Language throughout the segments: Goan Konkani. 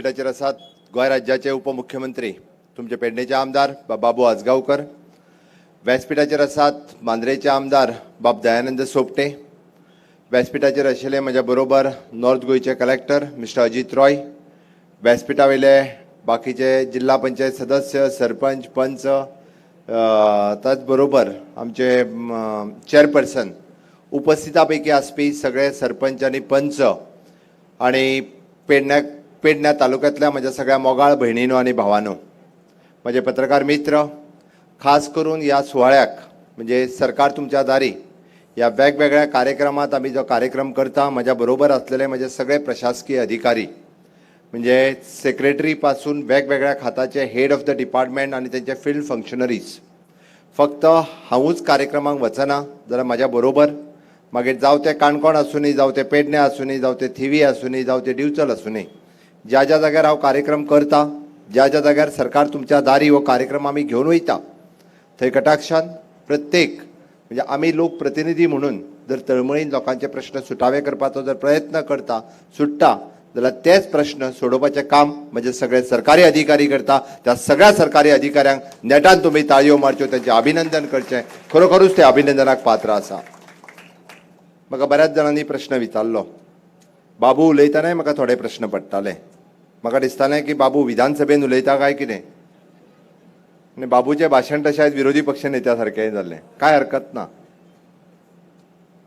व्यासपीठाचेर आसात गोंय राज्याचे उपमुख्यमंत्री तुमचे पेडणेचे आमदार बाबू आजगांवकर, व्यासपीठाचेर आसात मांद्रेचे आमदार बाब दयानंद सोपटे, व्यासपीठाचेर आशिल्ले म्हज्या बरोबर नॉर्थ गोंयचे कलेक्टर मिस्टर अजीत रॉय, व्यासपीठा वयले बाकीचे जिल्हा पंचायत सदस्य, सरपंच, पंच, त्याच बरोबर आमचे चेअरपर्सन, उपस्थिता पैकी आसपी सगळे सरपंच आनी पंच आनी पेडण्या तालुक्यांतल्या म्हज्या सगळ्या मोगाळ भयणीनो आनी भावानो, म्हजे पत्रकार मित्र, खास करून ह्या सुवाळ्याक म्हणजे सरकार तुमच्या दारी ह्या वेगवेगळ्या कार्यक्रमात आमी जो कार्यक्रम करता, म्हज्या बरोबर आसलेले म्हजे सगळे प्रशासकीय अधिकारी म्हणजे सेक्रेटरी पासून वेगवेगळ्या खात्याचे हेड ऑफ the department आनी तेंचे फिल्ड फंक्शनरीज. फक्त हांवूच कार्यक्रमाक वचना जाल्यार म्हाज्या बरोबर मागीर जावं तें काणकोण आसुनी, जावं तें पेडणे आसुनी, जावं तें थिवी आसुनी, जावं तें दिवचल आसुनी, ज्या ज्या जाग्यार हांव कार्यक्रम करता, ज्या ज्या जाग्यार सरकार तुमच्या दारी हो कार्यक्रम आमी घेवन वयता, थंय कटाक्षान प्रत्येक म्हणजे आमी लोक प्रतिनिधी म्हणून जर तळमळीन लोकांचे प्रश्न सुटावे करपाचो जर प्रयत्न करता, सुट्टा जाल्यार तेच प्रश्न सोडोवपाचें काम म्हणजे सगळे सरकारी अधिकारी करता. त्या सगळ्या सरकारी अधिकाऱ्यांक नेटान तुमी ताळयो मारच्यो, तेंचें अभिनंदन करचें. खरोखरूच ते अभिनंदनाक पात्र आसा. म्हाका बऱ्याच जाणांनी प्रश्न विचारलो. बाबू उलयतनाय म्हाका थोडे प्रश्न पडटाले. म्हाका दिसतालें की बाबू विधानसभेन उलयता काय कितें, आनी बाबूचें भाशण तशें आयज विरोधी पक्ष नेत्या सारकें जाल्लें. कांय हरकत ना.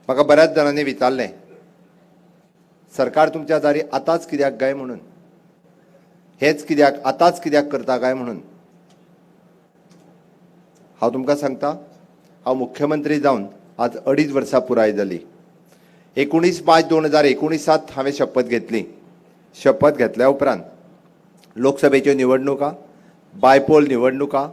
म्हाका बऱ्याच जाणांनी विचारलें, सरकार तुमच्या दारी आतांच कित्याक काय म्हणून, हेच कित्याक आतांच कित्याक करता काय म्हणून. हांव तुमकां सांगता, हांव मुख्यमंत्री जावन आज 2.5 वर्सां पुराय जाली. 19 मार्च 2019 हांवें शपथ घेतली. शपथ घेतल्या उपरांत लोकसभेच्यो निवडणुका, बायपोल निवडणुका,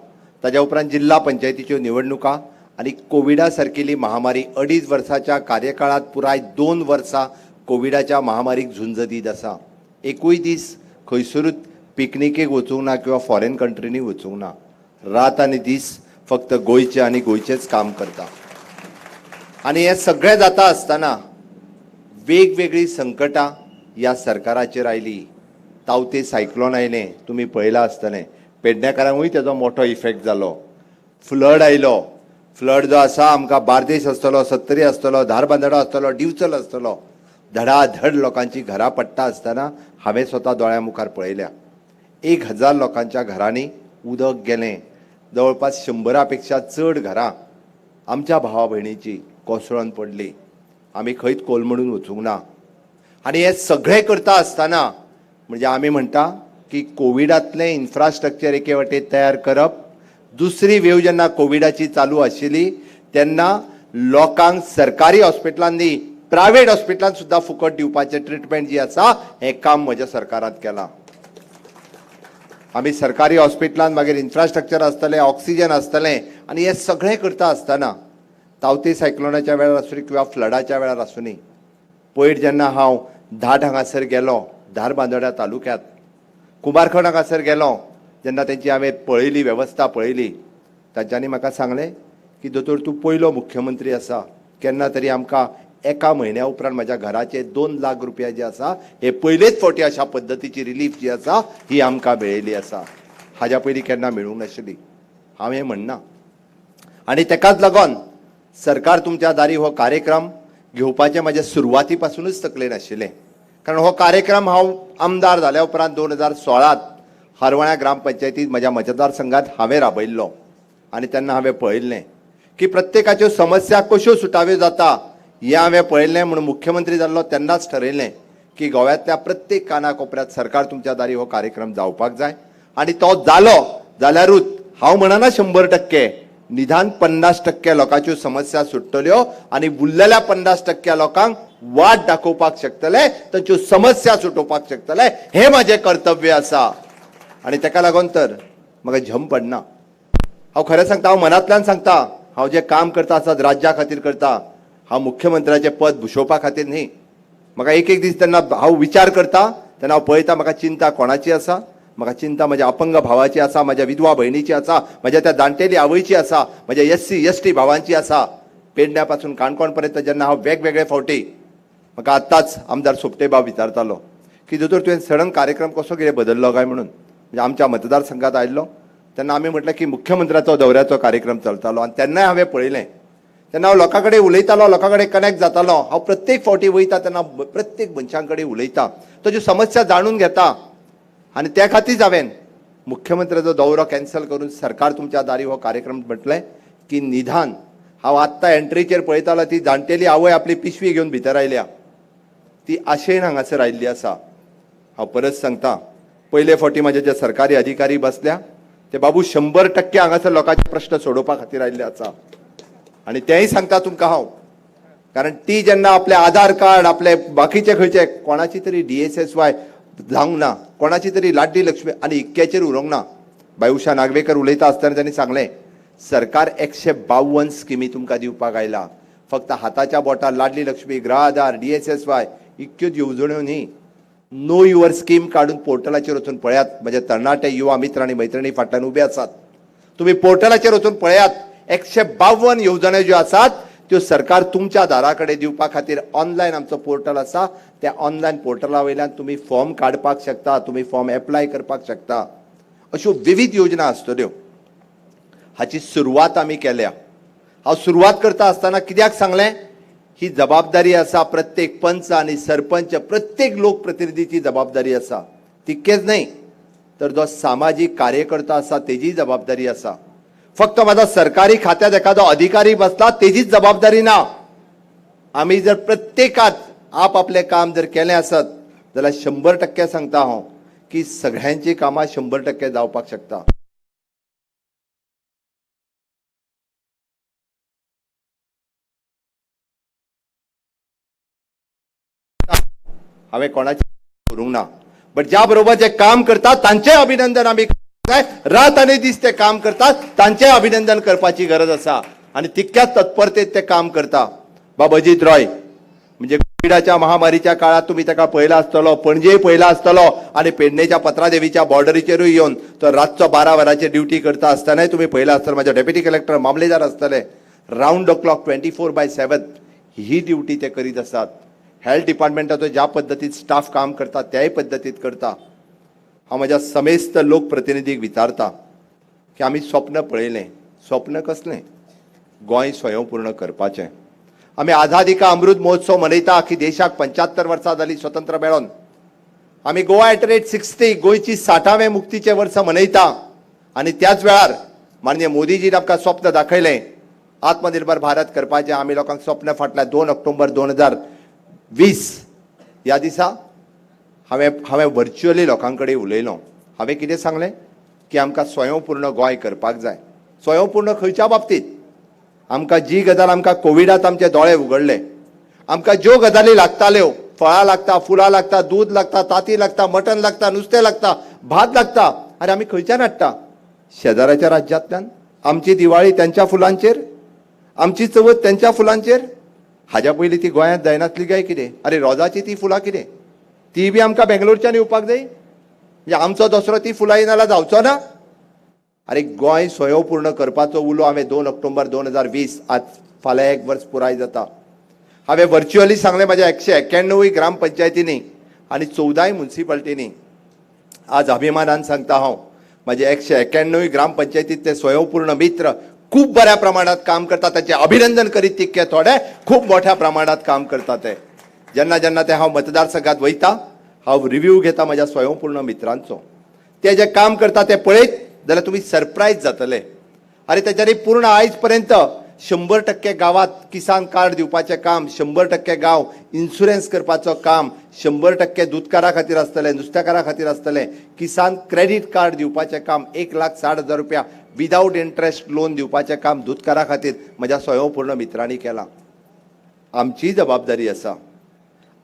ताज्या उपरांत जिल्हा पंचायतीच्यो निवडणुका आनी कोविडा सारकेली महामारी. 2.5 वर्साच्या कार्यकाळांत पुराय 2 वर्सां कोविडाच्या महामारीक झुंज दीत आसा. एकूय दीस खंयसरूच पिकनिकेक वचूंक ना किंवा फॉरेन कंट्रीनी वचूंक ना. रात आनी दीस फक्त गोंयचें आनी गोंयचेंच काम करता. आनी हें सगळें जाता आसतना वेगवेगळीं संकटां ह्या सरकाराचेर आयली. तावते सायक्लोन आयलें, तुमी पळयलां आसतलें, पेडणेकारांकूय तेजो मोठो इफेक्ट जालो. फ्लड आयलो. फ्लड जो आसा आमकां बार्देश आसतलो, सत्तरी आसतलो, धारबांदोडा आसतलो, दिवचल आसतलो, धडाधड लोकांची घरां पडटा आसतना हांवें स्वता दोळ्या मुखार पळयल्या. 1000 लोकांच्या घरांनी उदक गेलें. जवळपास 100 पेक्षा चड घरां आमच्या भावा भयणीची कोसळून पडली. आमी खंयच कोलमडून वचूंक ना. आनी हें सगळें करता आसतना म्हणजे आमी म्हणटा की कोविडांतलें इन्फ्रास्ट्रक्चर एके वटेन तयार करप, दुसरी वेव जेन्ना कोविडाची चालू आशिल्ली तेन्ना लोकांक सरकारी हॉस्पिटलांनी, प्रायवेट हॉस्पिटलांत सुद्दां फुकट दिवपाचें ट्रिटमेंट जी आसा, हें काम म्हज्या सरकारान केलां. आमी सरकारी हॉस्पिटलांत मागीर इन्फ्रास्ट्रक्चर आसतलें, ऑक्सिजन आसतलें. आनी हें सगळें करता आसतना तावते सायक्लोनाच्या वेळार आसूं किंवा फ्लडाच्या वेळार आसूं, पयर जेन्ना हांव धाट हांगासर गेलो, धारबांदोड्या तालुक्यांत कुंभारखण हांगासर गेलो, जेन्ना तेंची हांवें पळयली, वेवस्था पळयली, तांच्यांनी म्हाका सांगलें की दोतोर, तूं पयलो मुख्यमंत्री आसा, केन्ना तरी आमकां एका म्हयन्या उपरांत म्हज्या घराचे 2 लाख रुपया जे आसा, हे पयलेच फावटी अशा पद्दतीची रिलीफ जी आसा ही आमकां मेळिल्ली आसा. हाज्या पयलीं केन्ना मेळूंक नाशिल्ली. हांव हें म्हणना. आनी तेकाच लागून सरकार तुमच्या दारी हो कार्यक्रम घेवपाचें म्हाज्या सुरवाती पासुनूच तकलेन आशिल्लें. कारण हो कार्यक्रम हांव आमदार जाल्या उपरांत 2016 हरवळ्या ग्रामपंचायतीत म्हज्या मतदारसंघात हांवें राबयल्लो. आनी तेन्ना हांवें पळयल्लें की प्रत्येकाच्यो समस्या कश्यो सुटाव्यो जाता हें हांवें पळयल्लें. म्हणून मुख्यमंत्री जाल्लो तेन्नाच ठरयलें की गोव्यांतल्या प्रत्येक काना कोपऱ्यांत सरकार तुमच्या दारी हो कार्यक्रम जावपाक जाय. आनी तो जालो जाल्यारूच हांव म्हणना 100%, निदान 50% लोकांच्यो समस्या सुट्टल्यो आनी उरलेल्या 50% लोकांक वाट दाखोवपाक शकतले, तांच्यो समस्या सुटोवपाक शकतले, हें म्हाजें कर्तव्य आसा. आनी तेका लागून तर म्हाका झम पडना. हांव खरें सांगता, हांव मनांतल्यान सांगता, हांव जें काम करता आसा राज्या खातीर करता. हांव मुख्यमंत्र्याचें पद भुशोवपा खातीर न्ही. म्हाका एक एक दीस तेन्ना हांव विचार करता तेन्ना हांव पळयता, म्हाका चिंता कोणाची आसा. म्हाका चिंता म्हज्या अपंग भावाची आसा, म्हज्या विधवा भयणीची आसा, म्हज्या त्या जाणटेली आवयची आसा, म्हज्या एस सी एस टी भावांची आसा. पेडण्या पासून काणकोण पर्यंत जेन्ना हांव वेगवेगळे फावटी, म्हाका आत्ताच आमदार सोपटे बाब विचारतालो की दोतोर तुवें सडन कार्यक्रम कसो कितें बदललो काय म्हणून. म्हणजे आमच्या मतदारसंघात आयिल्लो तेन्ना आमी म्हटलें की मुख्यमंत्र्याचो दौऱ्याचो कार्यक्रम चलतालो आनी तेन्नाय हांवें पळयलें, तेन्ना हांव लोकां कडेन उलयतालो, लोकां कडेन कनेक्ट जातालो. हांव प्रत्येक फावटी वयता तेन्ना प्रत्येक मनशां कडेन उलयता, ताज्यो समस्या जाणून घेता आनी त्या खातीर हांवें मुख्यमंत्र्याचो दौरो कॅन्सल करून सरकार तुमच्या दारी हो कार्यक्रम म्हटलें की निदान हांव आत्तां एंट्रीचेर पळयतालो ती जाणटेली आवय आपली पिशवी घेवन भितर आयल्या, ती आशेन हांगासर आयिल्ली आसा. हांव परत सांगता, पयले फावटी म्हाजे जे सरकारी अधिकारी बसल्या ते बाबू 100% हांगासर लोकांचे प्रश्न सोडोवपा खातीर आयिल्ले आसा. आनी तेंय सांगता तुमकां हांव, कारण ती जेन्ना आपलें आधार कार्ड आपले बाकीचे खंयचे कोणाची तरी DSSY जावंक ना, कोणाची तरी लाडली लक्ष्मी आनी इक्क्याचेर उरोवंक ना. बाय उषा नागवेकर उलयता आसतना तांणी सांगलें सरकार 152 स्किमी तुमकां दिवपाक आयला, फक्त हाताच्या बोटार लाडली लक्ष्मी, गृह आधार, DSSY इतक्योच येवजण्यो न्ही. नो your scheme काडून पोर्टलाचेर वचून पळयात. म्हजे तरणाटे युवा मित्र आनी मैत्रिणी फाटल्यान उबे आसात, तुमी पोर्टलाचेर वचून पळयात 152 येवजण्यो ज्यो आसात त्यो सरकार तुमच्या दारा कडेन दिवपा खातीर ऑनलायन आमचो पोर्टल आसा, त्या ऑनलायन पोर्टला वयल्यान तुमी फॉर्म काडपाक शकता, तुमी फॉर्म एप्लाय करपाक शकता. अश्यो विविध योजना आसतल्यो. हाची सुरवात आमी केल्या. हांव सुरवात करता आसतना कित्याक सांगलें, ही जबाबदारी आसा प्रत्येक पंच आनी सरपंच, प्रत्येक लोकप्रतिनिधीची जबाबदारी आसा. तितकेच न्हय तर जो सामाजीक कार्यकर्ता आसा तेजी जबाबदारी आसा. फक्त म्हाजो सरकारी खात्यात एखादो अधिकारी बसला तेजीच जबाबदारी ना. आमी जर प्रत्येकात आपआपलें काम जर केलें आसत जाल्यार 100% सांगता हांव की सगळ्यांची कामां 100% जावपाक शकता. हांवें कोणाचें करूंक ना, बट ज्या बरोबर जे काम करतात तांचें अभिनंदन आमी जाय. रात आनी दीस ते काम करतात तांचें अभिनंदन करपाची गरज आसा आनी तितक्याच तत्परतेत ते काम करता. बाब अजीत रॉय म्हणजे कोविडाच्या महामारीच्या काळात तुमी ताका पळयला आसतलो, पणजेय पळयला आसतलो आनी पेडणेच्या पत्रादेवीच्या बॉर्डरीचेरूय येवन तो रातचो 12 वरांचेर ड्युटी करता आसतनाय तुमी पळयला आसतलो. म्हाजे डेप्युटी कलेक्टर मामलेदार आसतले, round the clock 24/7 he duty ते करीत आसात. हेल्थ डिपार्टमेंटाचो ज्या पद्दतीत स्टाफ काम करता त्याय पद्दतीत करता. हांव म्हज्या समेस्त लोकप्रतिनिधीक विचारता की आमी स्वप्न पळयलें, स्वप्न कसलें? गोंय स्वयंपूर्ण करपाचें. आमी आझादी का अमृत महोत्सव मनयता की देशाक 75 वर्सां जालीं स्वतंत्र मेळोन. आमी गोवा एट रेट 60 गोंयची 60वें मुक्तीचें वर्स मनयता आनी त्याच वेळार माननीय मोदीजीन आमकां स्वप्न दाखयलें आत्मनिर्भर भारत करपाचें. आमी लोकांक स्वप्न फाटल्या 2 ऑक्टोबर 2020 ह्या दिसा हांवें व्हर्च्युअली लोकां कडेन उलयलो. हांवें कितें सांगलें की आमकां स्वयंपूर्ण गोंय करपाक जाय. स्वयंपूर्ण खंयच्या बाबतींत? आमकां जी गजाल आमकां कोविडांत आमचे दोळे उगडले, आमकां ज्यो गजाली लागताल्यो, फळां लागता, फुलां लागता, दूद लागता, तांती लागता, मटन लागता, नुस्तें लागता, भात लागता, आनी आमी खंयच्यान हाडटा? शेजाराच्या राज्यांतल्यान. आमची दिवाळी त्यांच्या फुलांचेर, आमची चवथ त्यांच्या फुलांचेर. हाज्या पयलीं ती गोंयांत जायनासली काय कितें? अरे रोजाची ती फुलां कितें, ती बी आमकां बेंगलोरच्यान येवपाक जाय? म्हणजे आमचो दसरो ती फुलां येना जावचो ना? अरे गोंय स्वयंपूर्ण करपाचो उलो हांवें 2 ऑक्टोबर 2020 आज फाल्यां 1 वर्स पुराय जाता. हांवें व्हर्च्युअली सांगलें म्हाज्या 191 ग्रामपंचायतींनी आनी 14 मुन्सिपाल्टींनी. आज अभिमानान सांगता हांव म्हाजे 191 ग्रामपंचायतींत ते स्वयंपूर्ण मित्र खूब बऱ्या प्रमाणात काम करतात. ताचें अभिनंदन करीत तितके थोडे खूब मोठ्या प्रमाणात काम करतात ते. जेन्ना जेन्ना ते हांव मतदारसंघात वयता हांव रिव्यू घेता म्हाज्या स्वयंपूर्ण मित्रांचो. ते जे काम करता ते पळयत जाल्यार तुमी सरप्रायज जातले. अरे तेच्यांनी पूर्ण आयज पर्यंत 100% गांवांत किसान कार्ड दिवपाचें काम, 100% गांव इन्शुरन्स करपाचो काम, 100% दुदकारा खातीर आसतलें, नुस्तेकारा खातीर आसतलें, किसान क्रेडीट कार्ड दिवपाचें काम, 1,60,000 रुपया विदावट इंट्रस्ट लोन दिवपाचें काम दुदकारा खातीर म्हज्या स्वयंपूर्ण मित्रांनी केलां. आमची जबाबदारी आसा,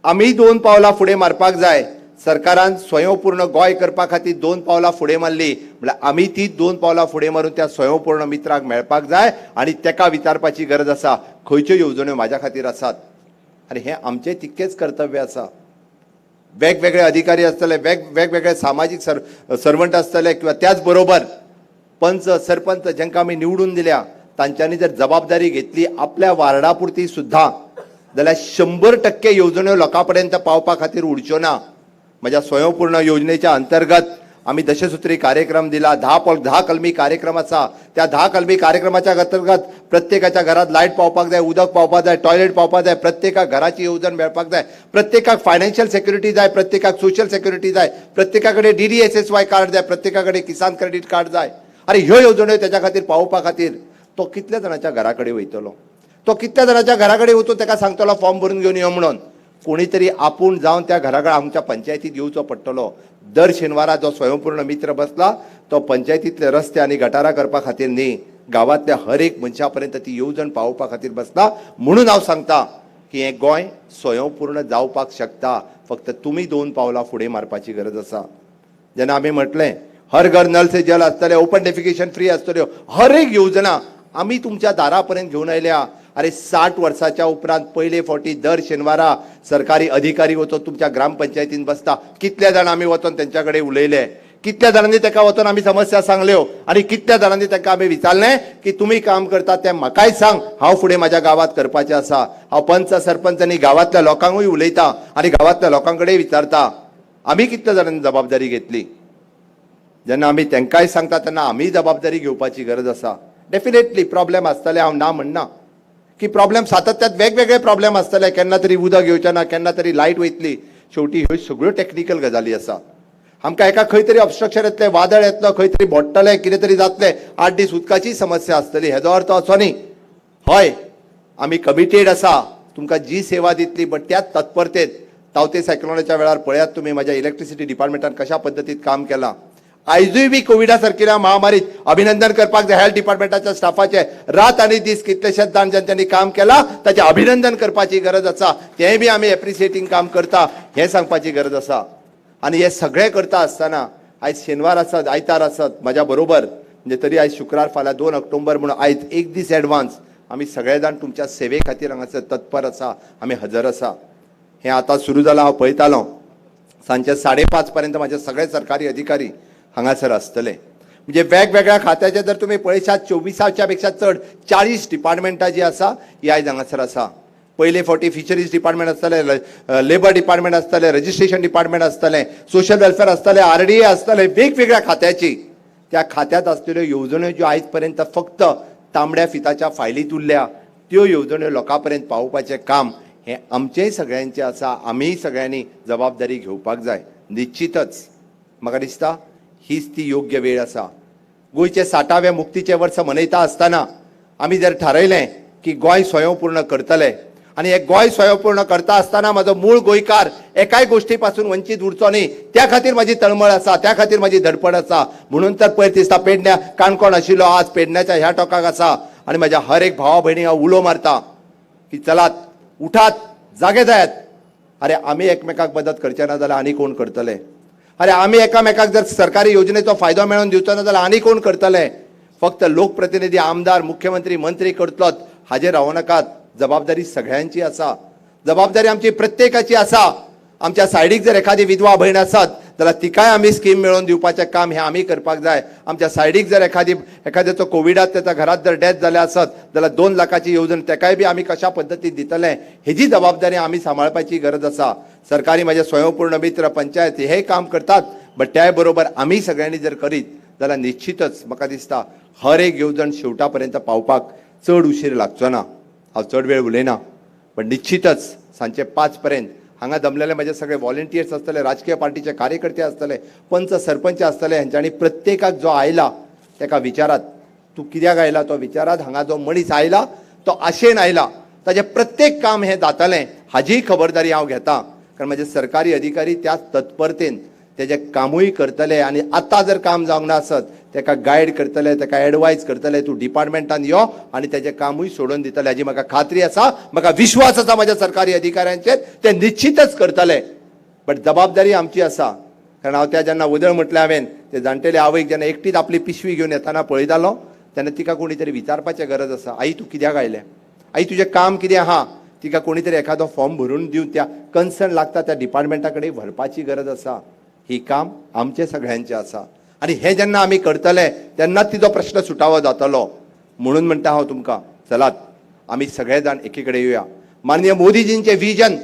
आमी 2 पावलां फुडें मारपाक जाय. सरकारान स्वयंपूर्ण गोंय करपा खातीर 2 पावलां फुडें मारली म्हळ्यार आमी ती 2 पावलां फुडें मारून त्या स्वयंपूर्ण मित्राक मेळपाक जाय आनी तेका विचारपाची गरज आसा खंयच्यो येवजण्यो म्हाज्या खातीर आसात. आनी हें आमचें तितकेंच कर्तव्य आसा. वेगवेगळे अधिकारी आसतले, वेगवेगळे सामाजीक सर्वंट आसतले किंवा त्याच बरोबर पंच सरपंच जांकां आमी निवडून दिल्या तांच्यांनी जर जबाबदारी घेतली आपल्या वार्डा पुरती सुद्दां जाल्यार 100% येवजण्यो लोकां पर्यंत पावपा खातीर उरच्यो ना. म्हज्या स्वयंपूर्ण योजनेच्या अंतर्गत आमी दशसूत्री कार्यक्रम दिला. 10 कलमी कार्यक्रम आसा. त्या 10 कलमी कार्यक्रमाच्या अंतर्गत प्रत्येकाच्या घरात लायट पावपाक जाय, उदक पावपाक जाय, टॉयलेट पावपाक जाय, प्रत्येकाक घराची येवजण मेळपाक जाय, प्रत्येकाक फायनान्शियल सेक्युरिटी जाय, प्रत्येकाक सोशल सेक्युरिटी जाय, प्रत्येका कडेन DDSSY card जाय, प्रत्येका कडेन किसान क्रेडीट कार्ड जाय. अरे, ह्यो येवजण्यो तेच्या खातीर पावोवपा खातीर तो कितल्या जाणांच्या घरा कडेन वयतलो? तो कितल्या जाणांच्या घरा कडेन वचून ताका सांगतलो फॉर्म भरून घेवन यो म्हणून? कोणी तरी आपूण जावन त्या घरा कडेन आमच्या पंचायतीत येवचो पडटलो. दर शेनवारा जो स्वयंपूर्ण मित्र बसला तो पंचायतीतले रस्ते आनी गटारां करपा खातीर न्ही, गांवांतल्या हर एक मनशा पर्यंत ती येवजण पावोवपा खातीर बसला. म्हणून हांव सांगता की हें गोंय स्वयंपूर्ण जावपाक शकता, फक्त तुमी 2 पावलां फुडें मारपाची गरज आसा. जेन्ना आमी म्हटलें हर घर नल से जल आसतलें, ओपन डेफिकेशन फ्री आसतल्यो, हर एक योजना आमी तुमच्या दारा पर्यंत घेवन आयल्या. अरे, 60 वर्साच्या उपरांत पयले फावटी दर शेनवारा सरकारी अधिकारी वचून तुमच्या ग्रामपंचायतीन बसता. कितल्या जाण आमी वचोन तेंच्या कडेन उलयले, कितल्या जाणांनी ताका वचोन आमी समस्या सांगल्यो आनी कितल्या जाणांनी तांकां आमी विचारलें की तुमी काम करतात तें म्हाकाय सांग, हांव फुडें म्हाज्या गांवांत करपाचें आसा. हांव पंच सरपंच आनी गांवांतल्या लोकांकूय उलयता आनी गांवांतल्या लोकां कडेन विचारता. आमी कितल्या जाणांनी जबाबदारी घेतली? जेन्ना आमी तांकांय सांगता तेन्ना आमी जबाबदारी घेवपाची गरज आसा. डेफिनेटली प्रॉब्लेम आसतले, हांव ना म्हणना की प्रॉब्लेम सातत्यात वेगवेगळे प्रॉब्लेम आसतले. केन्ना तरी उदक येवचें ना, केन्ना तरी लायट वयतली. शेवटी ह्यो सगळ्यो टॅक्निकल गजाली आसा. आमकां एका खंय तरी ऑबस्ट्रक्शन येतलें, वादळ येतलो, खंय तरी मोडटलें, कितें तरी जातलें, 8 दीस उदकाची समस्या आसतली. हेजो अर्थ असो न्ही. हय, आमी कमिटेड आसा तुमकां जी सेवा दितली, बट त्याच तत्परतेत तावते सायक्लोनाच्या वेळार पळयात तुमी म्हाज्या इलेक्ट्रिसिटी डिपार्टमेंटान कशा पद्दतीत काम केलां. आयजूय बी कोविडा सारकिल्या महामारीत अभिनंदन करपाक जाय हेल्थ डिपार्टमेंटाच्या स्टाफाचे. रात आनी दीस कितलेशेच जाण ज्यांनी काम केलां ताचें अभिनंदन करपाची गरज आसा. तेंय बी आमी एप्रिसिएटींग काम करता हें सांगपाची गरज आसा. आनी हे सगळें करता आसतना आयज शेनवार आसत, आयतार आसत, म्हाज्या बरोबर म्हणजे तरी आयज शुक्रार, फाल्यां 2 ऑक्टोबर, म्हणून आयज एक दीस एडवान्स आमी सगळे जाण तुमच्या सेवे खातीर हांगासर तत्पर आसा, आमी हजर आसा. हें आतां सुरू जालां, हांव पळयतालो सांजचे 5:30 पर्यंत म्हाजे सगळे सरकारी अधिकारी हांगासर आसतले. म्हणजे वेगवेगळ्या खात्याचे जर तुमी पळयशात, 24च्या पेक्षा चड 40 डिपार्टमेंटां जी आसा ही आयज हांगासर आसा. पयले फावटी फिशरीज डिपार्टमेंट आसतलें, लेबर डिपार्टमेंट आसतलें, रजिस्ट्रेशन डिपार्टमेंट आसतलें, सोशल वेलफेअर आसतलें, RDA आसतलें. वेगवेगळ्या खात्याची त्या खात्यात आसलेल्यो येवजण्यो ज्यो आयज पर्यंत फक्त तांबड्या फिताच्या फायलीत उरल्या, त्यो येवजण्यो लोकां पर्यंत पावोवपाचें काम हें आमचेंय सगळ्यांचें आसा. आमीय सगळ्यांनी जबाबदारी घेवपाक जाय. निश्चितच म्हाका दिसता हीच ती योग्य वेळ आसा. गोंयचें 60वें मुक्तीचें वर्स मनयता आसतना आमी जर थारायलें की गोंय स्वयंपूर्ण करतले आनी हें गोंय स्वयंपूर्ण करता आसतना म्हाजो मूळ गोंयकार एकाय गोश्टी पासून वंचीत उरचो न्ही, त्या खातीर म्हाजी तळमळ आसा, त्या खातीर म्हाजी धडपड आसा. म्हणून तर पयर दिसता पेडण्या काणकोण आशिल्लो, आज पेडण्याच्या ह्या टोकाक आसा. आनी म्हाज्या हर एक भावा भयणीक हांव उलो मारता की चलात, उठात, जागे जायात. अरे, आमी एकमेकाक मदत करचे ना जाल्यार आनी कोण करतले? अरे, आमी एकामेकाक जर सरकारी योजनेचो फायदो मेळोवन दिवचो ना जाल्यार आनी कोण करतले? फक्त लोकप्रतिनिधी, आमदार, मुख्यमंत्री, मंत्री करतलोच हाजेर रावो नाकात. जबाबदारी सगळ्यांची आसा, जबाबदारी आमची प्रत्येकाची आसा. आमच्या सायडीक जर एखादी विधवा भयण आसत जाल्यार तिकाय आमी स्कीम मेळोवन दिवपाचें काम हें आमी करपाक जाय. आमच्या सायडीक जर एखाद्याचो कोविडात त्याच्या घरात जर डेथ जाल्या आसत जाल्यार 2 लाखाची येवजण तेकाय बी आमी कशा पद्दतीन दितले हेजी जबाबदारी आमी सांबाळपाची गरज आसा. सरकारी म्हजे स्वयंपूर्ण मित्र, पंचायत हे काम करतात, बट त्याय बरोबर आमी सगळ्यांनी जर करीत जाल्यार निश्चितच म्हाका दिसता हर एक येवजण शेवटा पर्यंत पावपाक चड उशीर लागचो ना. हांव चड वेळ उलयना, पण निश्चितच सांजचे 5 पर्यंत हांगा जमलेले म्हजे सगळे व्हॉलेंटियर्स आसतले, राजकीय पार्टीचे कार्यकर्ते आसतले, पंच सरपंच आसतले. हेंच्यांनी प्रत्येकाक जो आयला तेका विचारात, तूं कित्याक आयला तो विचारात. हांगा जो मनीस आयला तो आशेन आयला, ताजें प्रत्येक काम हें जातलें हाजीय खबरदारी हांव घेता. कारण म्हजे सरकारी अधिकारी त्याच तत्परतेन तेजें कामूय करतले आनी आतां जर काम जावंक ना आसत तेका गायड करतले, तेका एडवायज करतले, तूं डिपार्टमेंटान यो आनी तेजें कामूय सोडून दितले हाजी म्हाका खात्री आसा. म्हाका विश्वास आसा म्हाज्या सरकारी अधिकाऱ्यांचेर, ते निश्चितच करतले. बट जबाबदारी आमची आसा. कारण हांव त्या जेन्ना वदळ म्हटलें हांवें ते जाणटेले आवयक जेन्ना एकटीच आपली पिशवी घेवन येतना पळयतालो तेन्ना तिका कोणी तरी विचारपाचें गरज आसा, आई तूं कित्याक आयलें, आई तुजें काम कितें आहा? तिका कोणी तरी एखादो फॉर्म भरून दिवन त्या कन्सर्न लागता त्या डिपार्टमेंटा कडेन व्हरपाची गरज आसा. ही काम आमचें सगळ्यांचें आसा आनी हें जेन्ना आमी करतले तेन्नाच तिजो प्रश्न सुटावो जातलो. म्हणून म्हणटा हांव तुमकां, चलात आमी सगळे जाण एकी कडेन येवया. माननीय मोदीजींचें विजन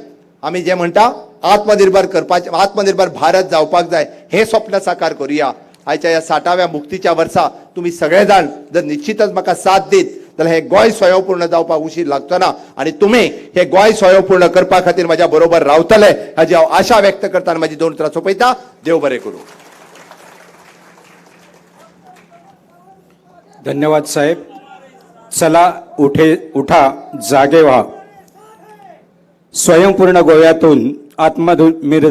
आमी जें म्हणटा आत्मनिर्भर करपाचें, आत्मनिर्भर भारत जावपाक जाय हें स्वप्न साकार करुया. आयच्या ह्या 60व्या मुक्तीच्या वर्सा तुमी सगळे जाण जर निश्चितच म्हाका साथ दीत जाल्यार हें गोंय स्वयंपूर्ण जावपाक उशीर लागचो ना आनी तुमी हे गोंय स्वयंपूर्ण करपा खातीर म्हज्या बरोबर रावतले हाजी हांव आशा व्यक्त करता आनी म्हाजी दोन उतरां सोंपयता. देव बरें करूं. धन्यवाद साहेब. चला उठे उठा, जागे व्हा. स्वयंपूर्ण गोव्यातून आत्मनिर्भर.